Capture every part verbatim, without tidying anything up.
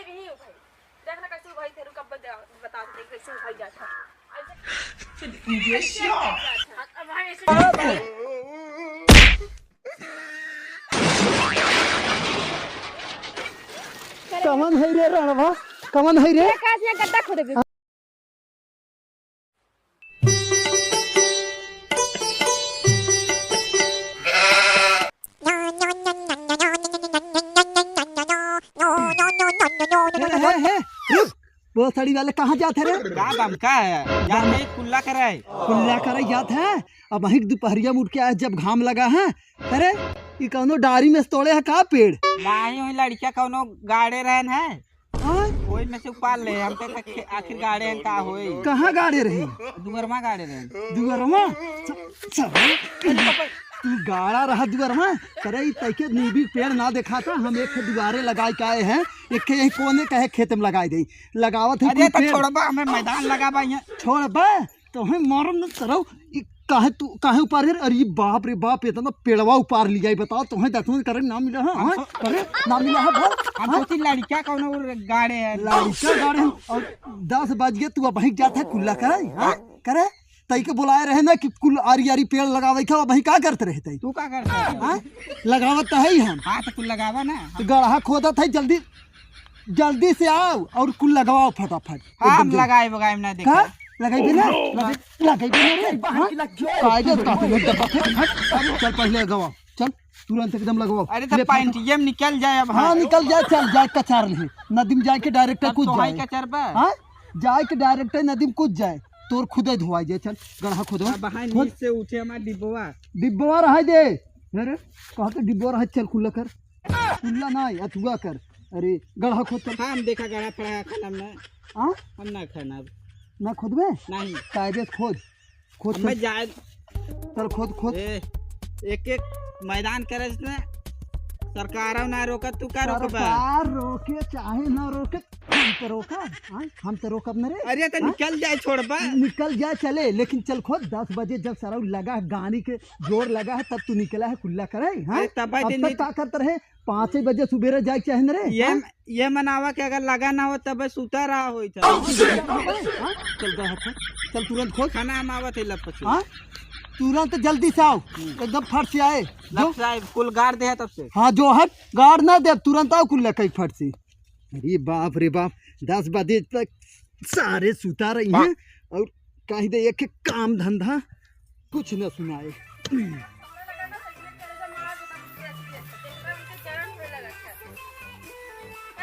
नहीं उभाई। देख ना कैसे उभाई थे, रुक अब बता, बता दे कैसे उभाई जाता है। ऐसे कवन है रे रणवा? कवन है रे? ये का से गड्ढा खोदे बे? हे, हे, हे, रुक। बोसड़ी वाले कहाँ जात है रे? का काम का है? जात है कुल्ला करे। कुल्ला करे जात है? अबहिं दुपहरिया में उठ के आए जब घाम लगा है। अरे, ई कौनो डारी में से तोड़े है का पेड़? नाही, वही लड़किया कौनो गाड़े रहन है। हाँ? वही में से उपार ले, हम तो खे-, आखिर गाड़े हैं का होई? कहाँ गाड़े रहे? दुअरमा गाड़े रहन। दुअरमा? स-, स-, तू गाड़ा रहा दुअरमा? अरे, ई तैके नीबी पेड़ ना देखा था, हम एक दुआरे लगाए के आए हैं, एक यही कोने कहे खेत में लगाए दे। लगावत है अरे, कोई तो पेड़। छोड़बा, हमें मैदान लगाबा यहाँ। छोड़बा? तोहे मारम न सरऊ, ई काहे तू, काहे उपार है? अरे बाप रे बाप, इतना पेड़वा उपार लिया, ई बताओ, तोहे दतवन करे ना मिला है, हम हाँ? सो- करे ना मिला है, बोल, हम हाँ? सोची लड़का कौनो और गाड़े है। लड़का गाड़े हैं, और दस बज गए, तू अबहिं जात है कुल्ला करे, हाँ? करे? तई के बुलाए रहे ना कि कुल आरी आरी पेड़ लगावे के, अबहिं का करत रहे तई? तू का करत है? हाँ? लगावत तो है ही हम। हाँ, तो कुल लगावा ना। तो गड़हा खोदत है, जल्दी जल्दी से आओ और कुल लगवाओ फटाफट। हाँ, एकदम हम जल्दी। लगाए बगाए ना देखा। का? लगाई भी ना? लगाई, लगाई भी ना रे? हाँ? कायदे का तू लोग डब्बा फेंक, हट, चल पहले लगवाओ, चल तुरंत एकदम लगवाओ। अरे तो ले पैंट फटाफट। ये में निकल जाए अब, हाँ, हाँ। निकल जाए, चल जाए कचार ले, नदी में जाए के direct अब कूद तो हाई जाए। कचार बा। हाँ, जाए के direct नदी में कूद जाए, तोर खुदे धोआई जाए, चल गड़हा खोदो। अब हाई खोद। नीचे से उठे हमार डिब्बवा। डिब्बवा रहा दे, अरे कहते डिब्बवा रहा, चल कुल्ला कर। कुल्ला ना, अथुआ कर। अरे, गड़हा खोद चल। हाँ, हम देखा गड़ा पड़ा है खाना में। हाँ? हम ना खाना अब। ना खोदबे? नहीं। कायदे से खोद। खोद हम चल। मैं जाए। चल खोद, खोद। ए, एक एक मैदान करे इसने। सरकार ना रोकत, तू का रोकबा? सरकार रोके चाहे ना रोके, हम तो रोकब, हाँ? हम तो रोकब न रे, अरे, तो हाँ? निकल जाए, छोड़बा। निकल जाए, चले, लेकिन चल खोद, दस बजे जब सरऊ लगा है, गाड़ी के जोर लगा है, तब तू निकला है कुल्ला करे, हाँ? अरे, तब अब तक नहीं का करत रहे? पाँचे बजे सुबेरे जाए के चाहे न रे, ये, हाँ? ये मनावा के अगर लगा ना हो, तब सुता रहा होई था। हाँ? चल, गड़हा खोद, चल, तुरंत खोद। खाना हम आवत है, लपसे। हाँ? तुरंत जल्दी से आओ, हम्म। एकदम फट से आए। जो लपसे आए, कुल गाड़ दे है तब से। हाँ, जो हट, गाड़ ना दे, तुरंत आओ, कुल लकई फट से। अरे बाप रे बाप, दस बजे तक सारे सुता रही हैं और कहीं दे एक काम धंधा कुछ न सुनाए।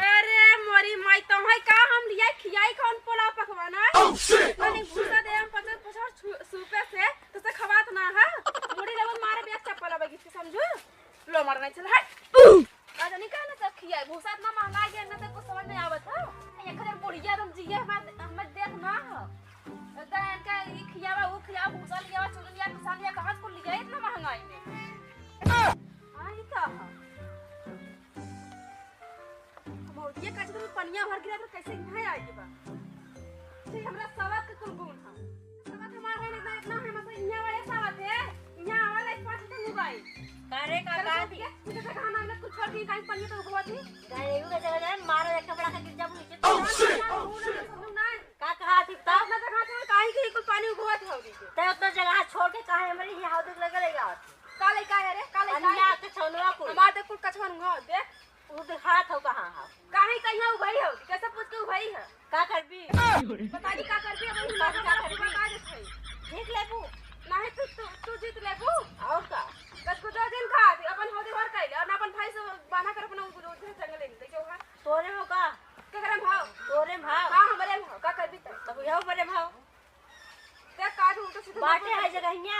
अरे मोरी माई, तोहई का हम लिया खियाई कौन पोला पकवाना? Oh, shit! तनी भूसा दे हम पचर पचर छु-, सूपे से, तो से खवात ना है। मुड़ी लगन मारे बे एक चप्पल अब गिफ्ट समझू। लो मार नहीं चल हट। का जानी का ना सब खिया, भूसा इतना महंगा है कि इतना तक कुछ समझ नहीं आवत है। एक हजार बुढ़िया तुम जिए हमार, हमें देख ना हो। एकदम इनका ई खियावा, ऊ खियावा, भूसा लियावा, चुन लिया, पिसान लिया, कहाँ से कुल लिया इतना महंगाई में? हाँ, ई का है? भौजिया का चक्कर में पनिया भर गिरा तो कैसे यहाँ आए के बा? ठीक, हमरा सवाद के कुल गुण है। सवाद हमार है ना, इतना है, मतलब, यहाँ वाले सवाद है, यहाँ वाला एक पाँच रुपये मोबाइल। का रे, का चलो, का छोड़ दिया? तुझे तो कहा ना, हमने कुछ छोड़ दी, कहीं पनिया तो उगवा थी। गाय एगो के जगह जाए, मारो एक बड़ा का गिर जाबू नीचे। Oh, shit! ना, ना, ना, ना, ना। का कहा थी तो? ना तो कहा था, काहे के कुल पानी उगवा थी, हौदी के। तै उतना जगह छोड़ के काहे हमरे यहाँ हौदी के लगे ले जावत? का लइका है रे? का लइका है? अनिया के छौनवा कुल। हमार देख कुल कछुआ नुआ देख। उ देखात हौ कहाँ हौ? काहे कहिया उभई हौ? कैसे पूछ के उभई है? का करबी? पता नहीं का करबी, अब वही का, का करबी? बता देत है। जीत लेबू? नहीं, तू, तू, तू जीत लेबू। और का? बस कुछ दो दिन खा, अपन होदी भर कैले, और ना अपन भाई से बांधा कर अपना उधर जंगल ले, देखो वहाँ। तोरे में का? केकरे में हौ? तोरे में हौ। हाँ, हमरे में हौ। का करबी तब? तब यहो बरे में हौ। देख, का तू उल्टा सीधा बाटे बात है करत जगहिया,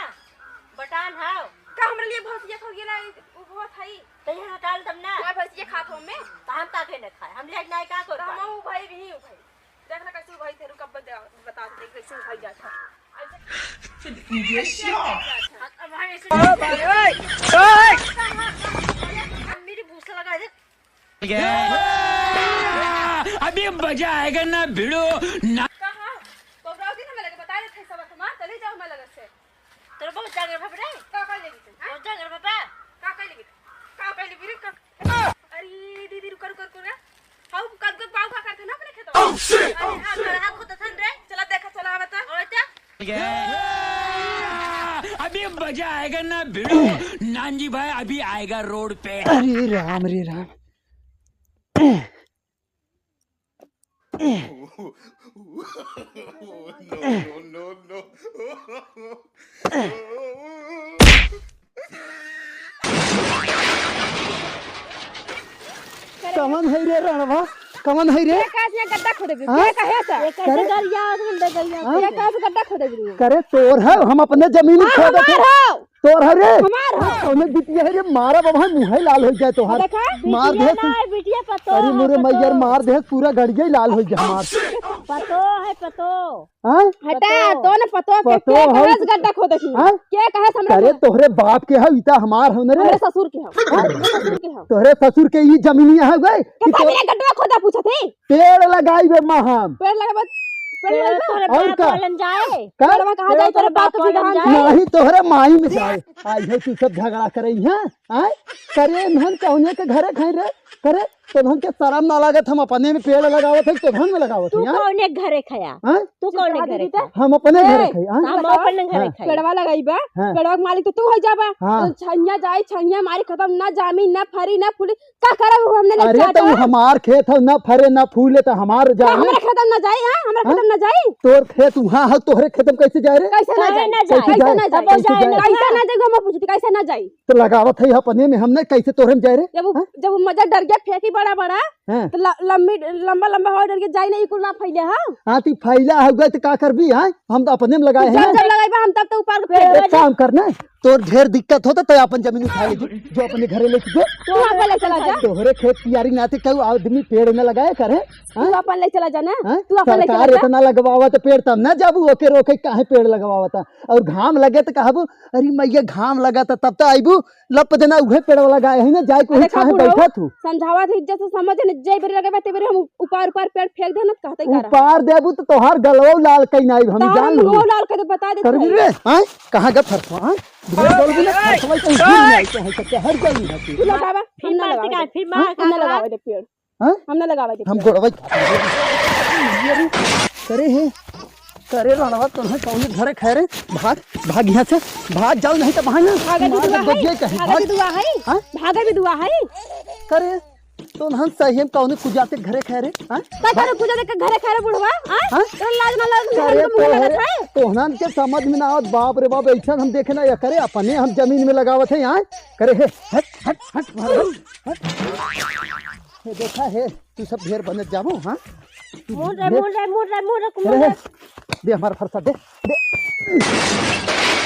बटान हौ। का हमरे लिए भैंसिया खो गेला, उ बहुत हई। त ये हटाल तब ना। हमार भैंसिया खात हो में। त हम का के न खाए? हम ले ना का कर त हम पाए? उ भाई भी उ भाई। देख ना कैसे उ भाई थे, रुक अब बता, बता दे कैसे उ भाई जात है। ऐसे ये क्या? अब हम ऐसे ओ भाई, ओए, ओए। हम मेरी भूसा लगा दे। अभी मजा आएगा ना भिड़ो ना। कहाँ? तो राउती ना मिलेगा, बता देते सब तुम्हार, चले जाओ मैं लगत से। तोर बहुत जागर बाप रे। का कर लेगी तू, हाँ? बहुत जागर बाबा। का कर लेगी? का कर लेगी रे? का? अरे दीदी, रुक, रुक, रुक, रुक। हाउ, कब, कब पाव खा? अरे हाँ, गड़हा खोदत हन रे। चला देखा, चला आवता। और क्या? अभी मजा आएगा ना भिड़ू। नानजी भाई, अभी आएगा रोड पे। अरे राम रे राम। कवन है रे रणवा? कवन है रे? ये का से गड्ढा खोदे भी? हाँ? ये का है सा? ये कैसे करे? गरिया आ गइल बे, गरिया हाँ? ये का से गड्ढा खोदे भी? करे तोर है, हम अपने जमीन हाँ, खोदे हमार थे। हो। तोर है रे? हमार हो। कौने बिटिया है रे? मारा बाबा, मुँह ही लाल हो जाए तोहार। देखा? मार बिटिया दे ना तू। है, बिटिया पतो अरे है, मोरे पतो। मैयर, मार दे, पूरा गड़िया ही लाल हो जाए हमार। पतो है, पतो। हाँ? हटा, पतो। तो न पतो के, पतो के हो। कहे से गड्ढा खोदे की? हाँ? के कहे से हमरा अरे घर? तोहरे बाप के हौ, इता हमार हौ न रे। हमरे ससुर के हौ। हाँ? हमरे ससुर के हौ। तोहरे ससुर के ई जमीनिया हौ गए कि कितना तो दिन गड्ढा खोदा पूछत है? पेड़ लगाई बे माँ हम। पेड़ लगाई बे, पेड़ पेड़ लगाई बे। तोहरे और बाप का? वालन जाए। का? पेड़वा कहाँ पेड़ जाए? तोहरे तोहरे बाप बाप के वालन बिधान जाए। जाए। नहीं तोहरे माई में जाए। आई है तू सब झगड़ा करे यहाँ। आय? करे इन्हन कौने के घरे खाई रे? करे तोहन के शरम ना लागत, हम अपने में पेड़ लगावत है, तोहन में लगावत तू है, हाँ? कौने घरे खाया? हाँ? तू कौने घरे खाया? हम अपने घरे ए, खाई, हाँ? हम अपने घरे हाँ। खाई। पेड़वा लगाई बा, हाँ। पेड़वा के मालिक तो तू हो जाबा। हाँ। तो छइया जाई, छइया मारी खत्म, ना जामी, ना फरी, ना फूली, का करब उ हमने ले अरे चाटा? तो हमार खेत है, ना फरे, ना फूले, तो हमार तो जाए। हमरे खेत में ना जाई, हाँ? हमरे हाँ? खेत में ना जाई? तोर खेत वहाँ है, तोहरे खेत में कैसे जाए रे? कैसे ना जाई? कैसे जाए? कैसे ना जाए? कैसे ना जाए? कैसे ना जाए? हम पूछती, कैसे ना जाई? तो लगावत है अपने में, हमने कैसे तोहरे में जाए रे? जब वो, हाँ? जब वो मजा डर गया फेंकी बड़ा बड़ा, हाँ। तो ल-, लंबी, लंबा लंबा हवा डर के जाई नहीं, कुल ना फैले, हाँ? हाँ, तू फैला हो गए तो का करबी, हाँ? हम तो अपने में लगाए हैं जब, ना। जब लगाइबा हम तब तो ऊपर को फेंक एक देबे। काम करना, तोर ढेर दिक्कत होता तो अपन जमीन उठा ले, जो, जो अपने घरे ले जो। तू अपन ले चला जा। तोहरे खेत कियारी नाते कहू आदमी पेड़ न लगाए करे, तू हाँ? अपन ले चला जा ना, हाँ? तू अपन ले चला सरकार जा। इतना लगवावा तो पेड़ तब ना जाबू, ओके रोके काहे पेड़ लगवावता? और घाम लगे तो कहबू, "अरे मैया घाम लगा था," तब तो आइबू, लप देना उहे पेड़ वाला गाय है ना, जाए को अरे छाहे का बुढ़ऊ? बैठा तू। समझावा थे इज्जत से समझ न, जे बेरी लगे बा, ते बेरी हम उपार उपार पेड़ फेंक देना, कहते का रहा? उपार देबू तो तोहार गलवा लाल कई ना आइब, हम तोहार जान लू। मुंह लाल कर दे, बता दे कर तू। रे, हाँ? कहाँ गए फरसवा, हाँ? ढेर बोल भी ना, फरसवा कहीं गिर नहीं, तो है, तो हर गली है तू। तू लगावा, फिर हम ना मारते लगावा का, दे। फिर मार हाँ? हम ना का लगावा दे पेड़। हाँ? हम ना लगावा दे हम पेड़। गोड़वा करे है, करे रणवा, तोहन कौने घरे खाए रे? भाग, भाग यहाँ से, भाग जाओ, नहीं तो भाग ना। भागा भी मार दुआ के है, बजिए कहीं, भागा भाग। भी दुआ है, हाँ? भागा भी दुआ है। करे, तोहन सही हम कौने कुजाते घरे खाए रे? हाँ? का करे कुजाते के घरे खाए रे बुढ़वा? हाँ? हाँ? तो लाज ना लाज करे, मुंह लगा तोहरे, है। तोहन के समझ में ना आवत, बाप रे बाप, ऐसा हम देखे ना, या करे अपने हम जमीन में लगावत है यहाँ, करे हे, हट, हट, हट, हट, हट। ये देखा है, तू सब ढेर बनत जाबो, हाँ? तू मुड़ रे, ढेर मुड़ रे, मुड़ रे, मुड़ रे, अरे मुड़ रे। हे, दे हमारा फरसा, दे, दे।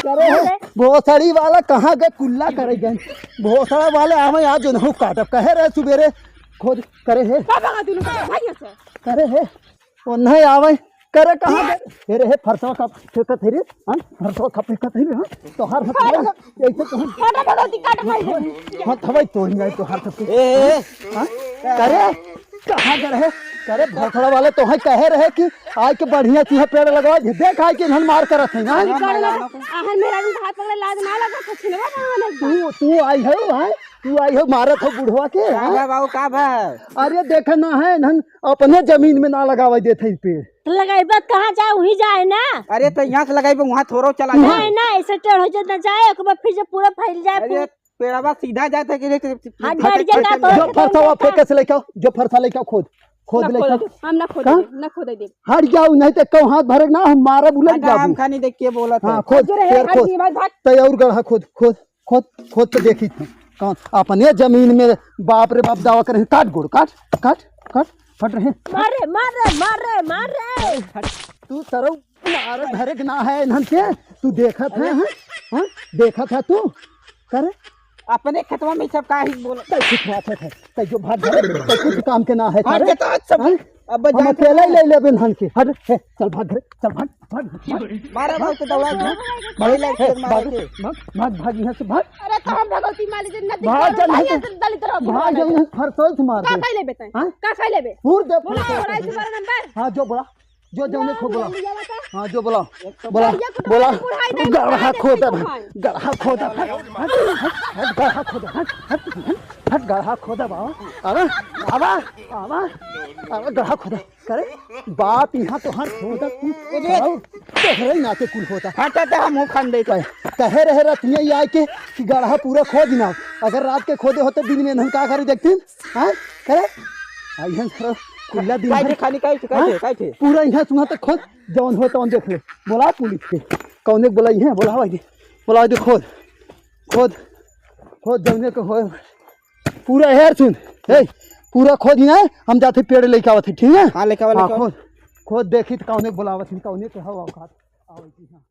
अरे हे, मुड़ रे। भोसड़ी वाला कहाँ गए? कुल्ला करे गए। भोसड़ा वाले आवे आज, उन्हों काटब। कहे रहे सुबेरे, खोद, करे हे। बाबा का दुनू का भाई से। करे हे। ओ नहीं आवे, करे कहाँ गए? हे रे, हे फरसवा का फेंकत है रे, हाँ? फरसवा का फेंकत है रे, हाँ? तोहार हथवा, ऐसे तो हम हटा भगवती काट भाई। हथवा तोड़ जाए तोहार सबके। ए, ए, ए। हाँ? करे, कहाँ गए रहे? करे भोसड़ा वाले तो है, कहे रहे कि आए के बढ़िया चीज पेड़ लगवा, देख आए के इन्हन मार करत है, हाँ? अरे बाप रे, आहन मेरा भी हाथ पकड़े लाज ना लगा, तो छिलवा ना आने का। तू, तू आई है, हाँ? तू आई हो, मारत हो बुढ़वा के, का हाँ? बा बाबू, का बा? अरे देख ना है, इन्हन अपने जमीन में ना लगावे देत है पेड़। तो लगाइबा कहाँ जाए, वहीं जाए ना। अरे तो यहाँ से लगाइबा, वहाँ थोड़ो चला जाए। नहीं, नहीं, ऐसे टेढ़ हो जाए ना जाए, एक बार फिर जब पूरा फैल जाए, अरे पूरा पेड़वा सीधा जाता है कि देख, हाथ फट-, बैठ जाता फट-, तो जो फरसा फेंके से लेके आओ, जो फरसा लेके आओ, खोद, खोद ना लेके आओ। खोदे, हम ना खोदे का? देब, ना खोदे देब। हट जाओ, नहीं तो कहूँ हाथ भरे ना, हम मारा बुला हटा, जाबू। हम खानी देख के बोलत हाँ, है। खोद, जो रहे, फेर हट खोद। ये बात भाग। तै और गढ़ा खोद, खोद, खोद, खोद तो देखी थी। कौन अपने जमीन में बाप रे बाप दावा करे, काट गोड़, काट, काट, काट, फट रहे। मार रे, मार रे, मार रे, मार रे। हट, तू सरऊ मारे धरे के ना है इन्हन के, तू देखत है, अरे। हाँ? हाँ? देखत है तू? करे? अपने खेतवा में सब का ही बोल। तै कुछ बात है, तै जो भाग जा, तै कुछ काम के ना है, भाग करे? जाता आज सब। हाँ? अब हम जान अकेले ही ले लेबे इन्हन के। हट, हे, चल भाग घरे, चल भाग, भाग, भाग। मारा भाग तो दौड़ा के। भाग, भाई लाग हे, के मारा भाग, के। भाग, भाग, भाग यहाँ से भाग। अरे तो हम भगवती माली जन नदी भाग, पार चल, भाई नहीं तो दलित रहो, भाग, भगवान जाओ, है। यहाँ फरसोल से मार का दे। खाई लेबे तैं? हाँ? का खाई लेबे? फूर दे, बोला, फरसोल। बोला, इसी बार नंबर। हाँ, जो बोला। जो जौने ना, खूब बोला। लिया बता। हाँ, जो बोला। एक तो बोला, भैया को बोला। तो बुढ़ाई दे, गढ़ा बुढ़ाई दे, खोदा, तू भाई। गढ़ा खोदा, हट, हट, हट, गढ़ा खोदा, हट, हट, हट। गड़हा खोदा बाबा। अरे, आवा, आवा, आवा, गड़हा खोदा। करे, बाप यहाँ तो हर खोदा, तू खोदा, तोहरे ही नाते कुल होता। हटा तो हम खान दे। कहे, कहे रहे रतिया ये आए के कि गड़हा पूरा खोद ना। अगर रात के खोदे होते, दिन में इन्हन का करे देखतीन? हाँ? करे? आई हम सर, कुल्ला दिन काहे भर थे खानी, काहे थे, काहे हाँ? थे, काहे थे? पूरा यहाँ सुना तक खोद, जौन हो तौन देख ले। बोला पुलिस के। कौने के बोलाई है? बोला भाई, बोला दे, खोद, खोद, खोद, जौने के होए। पूरा हेर सुन, हे, पूरा खोद ही ना, हम जाते पेड़ लेके आवत है, ठीक है? हाँ, लेके आवा, हाँ, लेके आवा। खोद, खोद देखी तो कौने के बोलावत है, कौने के हवा औकात आवत है, हाँ।